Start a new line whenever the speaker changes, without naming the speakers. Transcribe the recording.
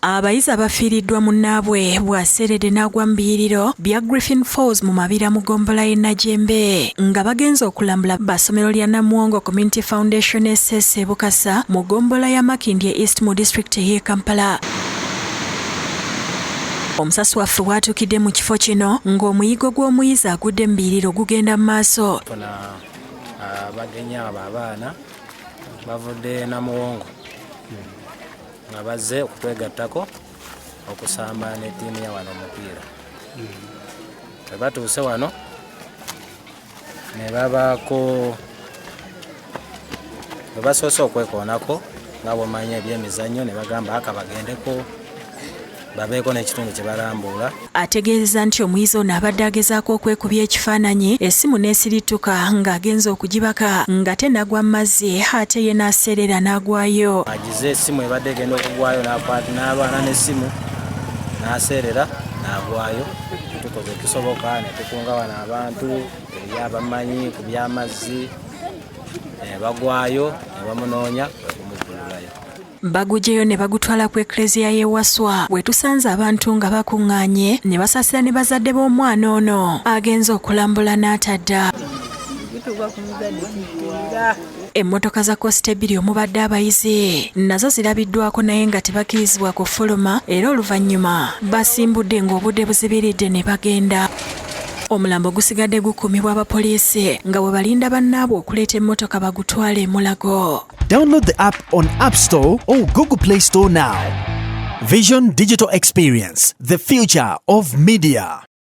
Abayizi abafiiriddwa munnaabwe bw'aseeredde n'agwa mu biyiriro bya Griffin Falls mu Mabira mu ggombolola y'e Najembe nga bagenze okulambula ba ssomero lya Namuwongo Community Foundation SS e Bukasa mu ggombolola ya Makindye East mu disitulikiti ey'e Kampala. Omusasi waffe bw'atuukidde mu kifo kino ng'omuyigo gw'omuyizi agudde mu biyiriro gugenda mu maaso.
Abagenyi abo abaana bavudde Namuwongo nga bazze okutwegattako okusamba ne ttiimu ya wano omupiira. Bwe batuuse wano ne babaako bwe basoose okwekoonako nga bw'omanyi ebyemizannyo, ne bagamba aka bagendeko babeeko n'ekitundu kye balambuula.
Ategeezezza nti omuyizi ono abadde agezaako okwekubya ekifaananyi essimu n'esirittuka ng'agenze okugibaka nga tenagwa mu mazzi ate ye n'aseerera n'agwayo.
Agize essimu ebadde egenda okugwayo n'alwana n'essimu n'aseerera n'agwayo. Tukoze ekisoboka ne tukunga wano abantu eri abamanyi ku by'amazzi bagwayo ne bamunoonya okumuggululayo.
Baguggyeyo ne bagutwala ku Ekleziya y'e Wasswa we tusanze abantu nga bakuŋŋaanye ne basaasira ne bazadde b'omwana ono agenze okulambula n'atadda. Emmotoka za Coaster ebbiri omubadde abayizi nazo zirabiddwako naye nga tebakkirizibwa kufuluma era oluvannyuma basimbudde ng'obudde buzibiridde ne bagenda. Omulambo gusigadde gukuumibwa abapoliisi nga bwe balinda bannaabwe okuleeta emmotoka bagutwale e Mulago.
Download the app on App Store or Google Play Store now. Vision Digital Experience, the future of media.